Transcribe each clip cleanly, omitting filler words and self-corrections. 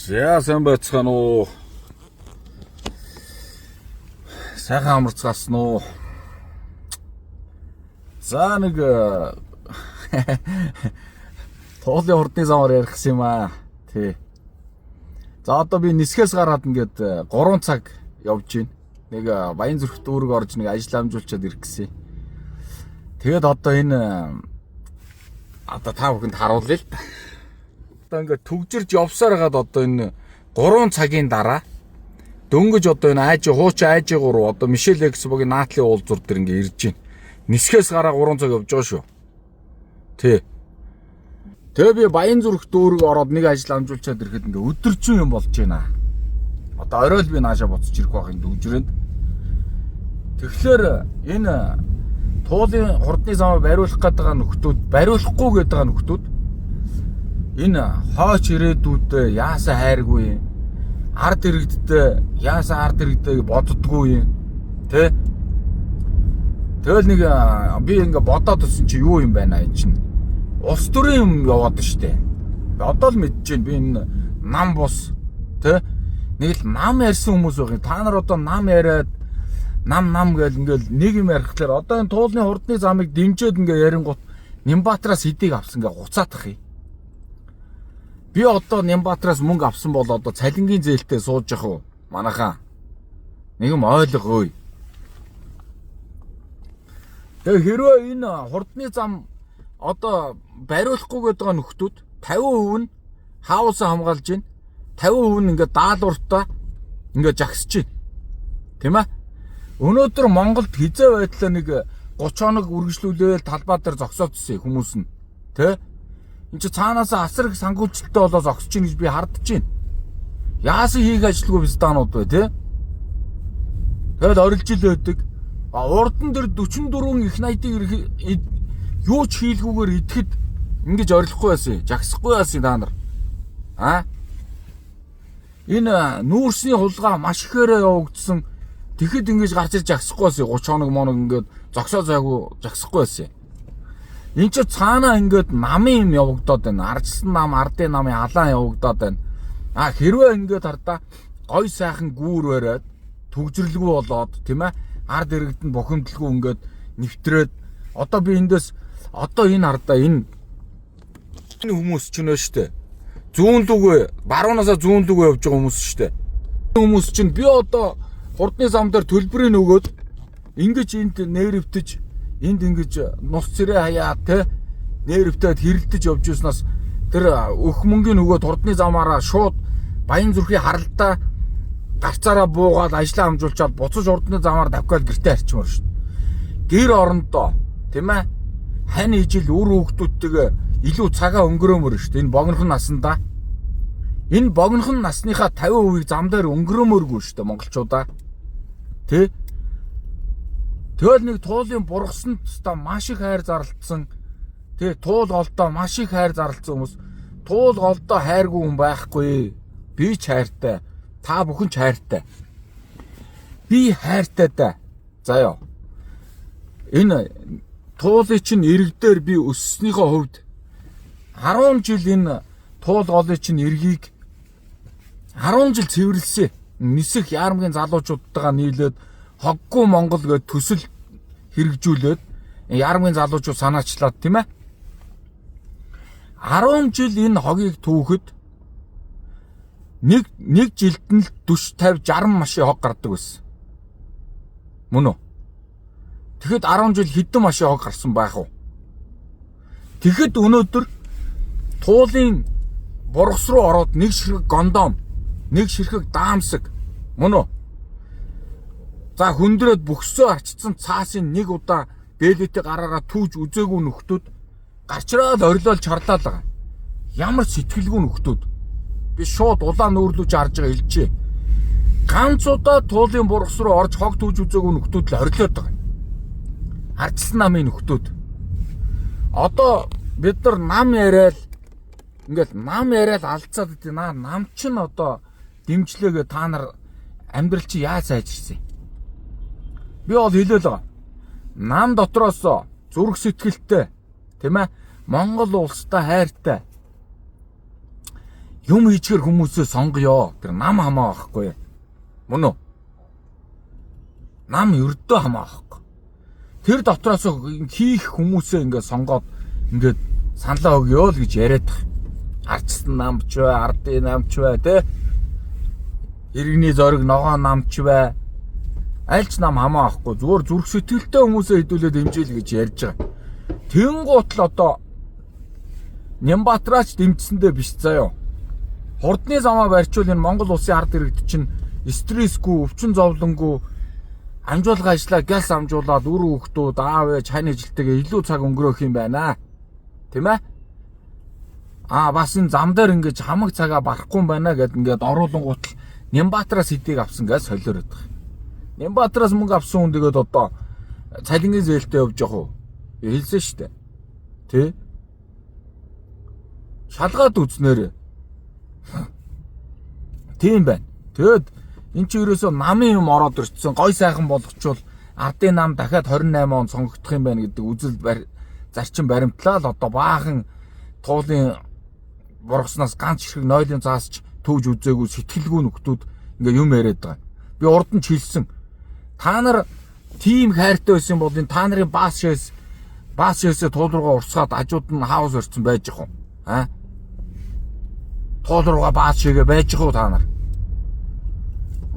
За сайн байцгаана уу? Сайхан амарцгаасан уу? За нэг туулын хурдны замаар ярих гэсэн юм аа. Тий. За одоо би нисгээс гараад ингээд 3 цаг явж байна. Нэг Баян зүрх дүүрэг орж нэг ажил амжуулчаад ирэх гэсэн. Тэгээд одоо энэ одоо та бүхэнд харуулъя л та. Одоо ингээд түгжирж явсаар хагаад одоо энэ 3 цагийн дараа дөнгөж одоо энэ Аажи хуучин Аажи 3 одоо Мишель Экспогийн наадлын уулзуур дээр ингээд ирж байна. Нисгээс гараа 3 цаг явж байгаа шүү. Тий. Тэгээ би Баян зүрх дүүрэг ороод нэг ажил амжуулчаад ирэхэд ингээ өдөржин юм болж байна. Одоо орой л би наашаа буцаж ирэх байх энэ дүүжрэнд. Тэгэхээр энэ туулын хурдны замаа бариулах гээд байгаа нөхдүүд, бариулахгүй гээд байгаа нөхдүүд энэ хойч ирээдүйдээ яасан хайргүй юм. Ард иргэдтэй яасан ард иргэдээ боддггүй юм. Тэ? Тэгэл нэг би ингээ бодоод өссөн чи юу юм байна энэ чинь. Улс төрийн юм яваад штэ. Би одоо л мэдэж байна. Би энэ нам бус тэ? Нэг л нам ярьсан хүмүүс байх юм. Та нар одоо нам яриад нам нам гэл ингээл нэг юм ярихлаар одоо энэ туулны хурдны замыг дэмжиж ингээ ярингууд Нямбатраас хэдийг авсан гээ гуцаатах юм. Би одоо Нямбатраас мөнгө авсан бол одоо цалингийн зээлтэй сууж явах уу? Манайхаа. Нэг юм ойлгоо. Тэгээ хэрвээ энэ хурдны зам одоо бариулахгүй гэдэг байгаа нөхдүүд 50% нь хаусаа хамгаалж байна. 50% нь ингээд даалгавартаа ингээд жагсаж байна. Тийм ээ? Өнөөдөр Монголд хизээ байдлаа нэг 30 хоног үргэлжлүүлээл талбай дээр зогсоодсон хүмүүс нь. Тэ? Энд чи цаанаасаа асар их санхүүжилттэй болоо зогсож чинь гэж би хардж байна. Яасан хийх ажилгүй бистанууд вэ, тэ? Тэгэл орилж ил байдаг. А урдан дээр 44 их 80-ыг юу ч хийлгүүгээр идэхэд ингэж орилохгүй байсан, жагсахгүй байсан та нар. А? Энэ нүүрсний хулгай маш ихээр явагдсан. Тэгэхэд ингэж гарч ирж жагсахгүй байсан. 30 хоног моног ингээд зогсоо зайгүй жагсахгүй байсан. Энд чи цаанаа ингээд намын юм явагдаад байна. Арчсан нам, ардын намын алаан явагдаад байна. А хэрвээ ингээд хардаа гой сайхан гүүр бариад түгжрэлгүй болоод, тийм ээ, ард иргэдэнд бухимдалгүй ингээд нэвтрээд одоо би эндээс одоо энэ хардаа энэ хүмүүс ч нөө штэ. Зүүн лүгээ баруунаасаа зүүн лүгээ явж байгаа хүмүүс штэ. Хүмүүс чинь би одоо хурдны зам дээр төлбөрийг өгөөд ингэж энд нэрвтэж энд ингэж нус цэрээ хаяа те нэрвтээд хэрэлдэж явж ирснаас тэр өх мөнгөний нөгөөд хурдны замаараа шууд Баян зүрхийн харалтаа гарцаараа буугаад ажлаа амжуулчаад буцаж хурдны замаар давхиал гэртээ арчмаар шүү дээ. Гэр орондоо тийм ээ хань ижил үр хүүхдүүдтэйгээ илүү цагаа өнгөрөөмөр шүү дээ. Энэ богинохон насандаа энэ богинохон насныхаа 50%-ийг зам дээр өнгөрөөмөргүй шүү дээ монголчуудаа. Тэ? Тэгэл нэг туулын бургасанд та маш их хайр зарлцсан. Тэ туул голдоо маш их хайр зарлцсан хүмүүс туул голдоо хайргүй хүн байхгүй. Би ч хайртай. Та бүхэн ч хайртай. Би хайртай да. За ёо. Энэ туулын чинь иргэдээр би өсснийхөө хувьд 10 жил энэ туул голын чинь эргийг 10 жил цэвэрлсэн. Нисэх яармгийн залуучуудтайгаа нийлээд хоггүй Монгол гэж төсөл хэрэгжүүлээд яармгийн залуучууд санаачлаад тийм ээ. 10 жил энэ хогийг түүхэд нэг жилд нь л 40 50 60 машин хог гардаг байсан. Мөн үү? Тэгэхэд 10 жил хэдэн машин хог гарсан байх вэ? Тэгэхэд өнөөдөр туулын бургас руу ороод нэг ширхэг гондом, нэг ширхэг даамсаг мөн үү? За хүндрээд бөхсөө арчсан цаасын нэг удаа бэлэтэй гараараа түүж үзээгүй нөхдүүд гарчраад орилол чарлаа л байгаа. Ямар сэтгэлгүй нөхдүүд. Би шууд улаан нүүрлүүж харж байгаа хэлжээ. Ганц удаа туулын бургас руу орж хог түүж үзээгүй нөхдүүд л орилоод байгаа. Арчсан намын нөхдүүд. Одоо бид нар нам яриад ингээл нам яриад алдцаад идэв. Наа нам чинь одоо дэмжлэгээ та нар амьдрал чи яаж сайжирсан юм? Би бол хэлээл байгаа. Нам дотроос зүрх сэтгэлтэй, тийм ээ, Монгол улстай хайртай. Юм хийчихэр хүмүүсээ сонгоё. Тэр нам хамаа байхгүй. Мөн үү? Нам ердөө хамаа байхгүй. Тэр дотроос хийх хүмүүсээ ингээд сонгоод ингээд саналаа өгөө л гэж яриад байгаа. Арчсан намч бай, ардын намч бай, тэ? Иргэний зориг ногоон намч бай. Аль ч нам хамаа авахгүй. Зүгээр зүрх сэтгэлтэй хүмүүсээ хэдүүлээ дэмжийл гэж ярьж байгаа. Тэнгуут л одоо Нямбатраач дэмжсэндээ биш заяо. Хурдны замаа барьчвал энэ Монгол улсын ард иргэд чинь стрессгүй, өвчин зовлонгүй амжуулга ажиллаа гялс амжуулаад үр хүүхдүүд аав ээж хань ажилтайгаа илүү цаг өнгөрөөх юм байна. Тийм ээ? Аа бас энэ зам дээр ингэж хамаг цагаа барахгүй юм байна гэд ингээд оруулангуут л Нямбатраас хэдийг авсан гэж солиороод байгаа. Нямбатраас мөнгө авсан хүн тэгээд одоо цалингийн зээлтэй явж явах уу? Хэлсэн шүү дээ. Тэ? Шалгаад үзнээр. Тийм байна. Тэгэд эн чинь ерөөсөө намын юм ороод ирсэн. Гой сайхан болгочвол ардын нам дахиад 28 он сонгогдох юм байна гэдэг үзэл зарчим баримтлаа л одоо баахан туулын бургаснаас ганц ширхэг нойлын заасч төвж үзээгүй сэтгэлгүй нөхдүүд ингээ юм яриад байгаа. Би урд нь ч хэлсэн. Та нар тийм хайртай байсан бол энэ та нарын баас шээсээ туул руугаа урсгаад ажууд нь хаус орцсон байж яах вэ? Аа? Туул руугаа баас шээгээ байж яах вэ та нар?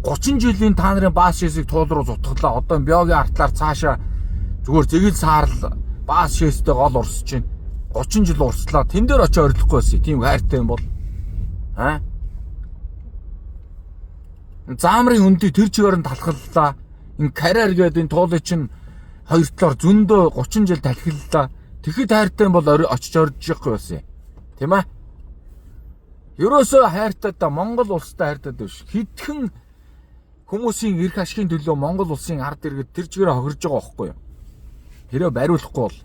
30 жилийн та нарын баас шээсийг туул руу зутглаа. Одоо биогийн артлаар цаашаа зүгээр зэгэл саарл баас шээстэй гол урсж байна. 30 жил урслаа. Тэн дээр очиж орилохгүй байсан. Тийм хайртай юм бол. Аа? Заамрын хөндий тэр чигээр нь талхаллаа. Энэ карьер гэдэг энэ туулын чинь хоёр талаар зөндөө 30 жил талхиллаа. Тэгэхэд хайртай юм бол очиж орж явахгүй байсан юм. Тийм ээ? Ерөөсөө хайртай да Монгол улстай хайртай биш. Хэдхэн хүмүүсийн эрх ашигын төлөө Монгол улсын ард иргэд тэр чигээр хохирж байгаа байхгүй юу? Тэрөө бариулахгүй бол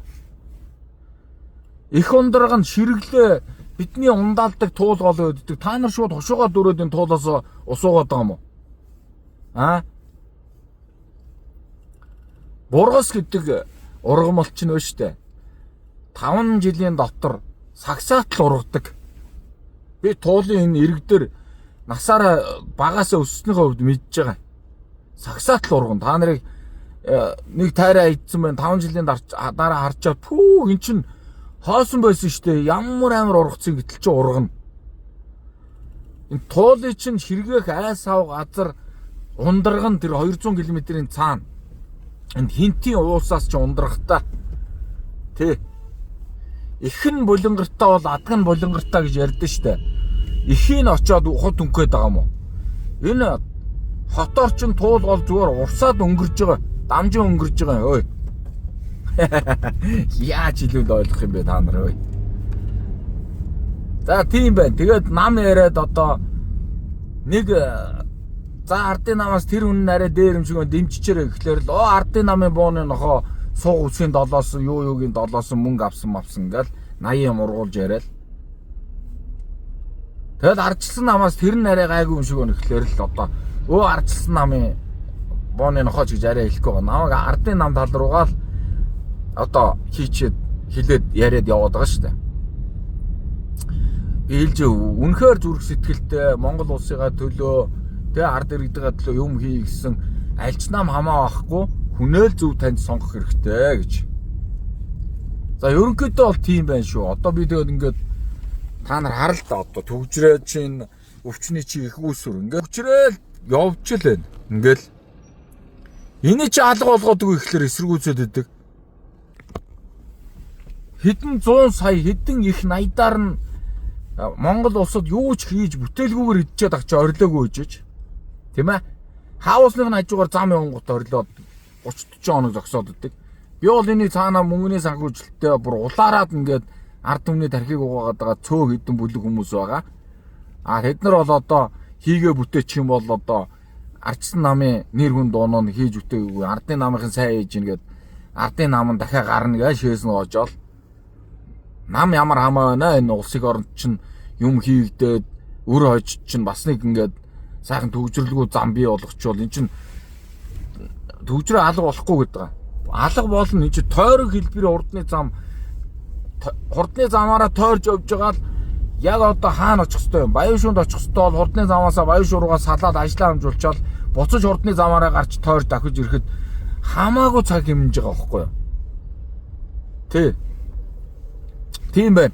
их ундраг нь ширгэлээ бидний ундаалдаг туул гол өгдөг. Та нар шууд хушуугаа дүрээд энэ туулаас усуугаад байгаа юм уу? Аа? Бургас гэдэг ургамал чинь өө штэ. 5 жилийн дотор сагсаатал ургадаг. Би туулын энэ ирэг дээр насаараа багасаа өсснийхөө хувьд мэдж байгаа. Сагсаатал урган. Та нарыг нэг тайраа идсэн байна. 5 жилийн дараа харчаад пүү эн чинь хоосон байсан штэ. Ямар амар ургацсан гэтэл чи ургана. Энэ туулын чинь ширгээх айс ав газар ундраг нь тэр 200 км-ийн цаана. Энд хинтийн уулсаас ч ундрахта. Тэ. Их нь булангартай бол адаг нь булангартай гэж ярьдэн штэ. Эхийн очоод хот өнгөд байгаа юм уу? Энэ хотоор чин туул гол зүгээр урсаад өнгөрж байгаа. Дамжин өнгөрж байгаа ой. Яаж илүү ойлгох юм бэ та нар ой. За тийм байна. Тэгээд нам яриад одоо нэг за ардын намаас тэр хүн нь арай дээр юм шиг байна дэмжичээрэй гэхлээр л оо ардын намын бууны нохоо сууг үсгийн долоос юу юугийн долоос мөнгө авсан ингээл 80 юм ургуулж яриад. Тэгэл ардчилсан намаас тэр нь арай гайгүй юм шиг байна гэхлээр л одоо өө ардчилсан намын бууны нохоо ч гэж арай хэлэхгүй байгаа. Намайг ардын нам тал руугаа л одоо хийчихэд хилээд яриад яваад байгаа шүү дээ. Би хэлж үнэхээр зүрх сэтгэлтэй Монгол улсыгаа төлөө тэ ард иргэдийн төлөө юм хий гэсэн альч нам хамаа авахгүй хүнээл зөв танд сонгох хэрэгтэй гэж. За ерөнхийдөө бол тийм байна шүү. Одоо би тэгээд ингээд та нар харал та одоо төгжрээ чинь өвчний чи их үүсвэр ингээд төгжрээл явж л байна. Ингээл эний чи алга болгоод үгүй ихлээр эсэргүүцээд идэг. Хэдэн 100 сая хэдэн их найдаар нь Монгол улсад юу ч хийж бүтээлгүйгээр идчихэд ах чи орилоогүй үжиж. Тийм ээ? Хаусных нь хажуугаар зам явангууд орилоод 30 40 хоног зогсоод идэг. Би бол энийг цаанаа мөнгөний санхүүжилттэй бүр улаарад ингээд ард түмний тархийг угаагаад байгаа цөөх хэдэн бүлэг хүмүүс байгаа. А тэд нар бол одоо хийгээ бүтээчих юм бол одоо ардчсан намын нэр хүн дуунаа нь хийж бүтээгээгүй ардын намынхын сайн хийж ийн гэд ардын нам нь дахиад гарна гэж шээсэн гоожоол. Нам ямар хамаа байна энэ улсын оронд чинь юм хийгдээд өр хожид чинь бас нэг ингээд сайхан төгжрлгүй зам бий болгочвол эн чинь төгжрөө алга болохгүй гэдэг. Алга болно энэ чинь тойрог хэлбэрийн хурдны зам хурдны замаараа тойрж явж байгаа л Яг одоо хаана очих хэвтэй юм? Баян шүнд очих хэвтэй бол хурдны замаасаа Баян шуруугаа салаад ажиллаа амжуулчаал буцаж хурдны замаараа гарч тойрж дахиж ирэхэд хамаагүй цаг хэмнэж байгаа байхгүй юу? Тий. Тийм байна.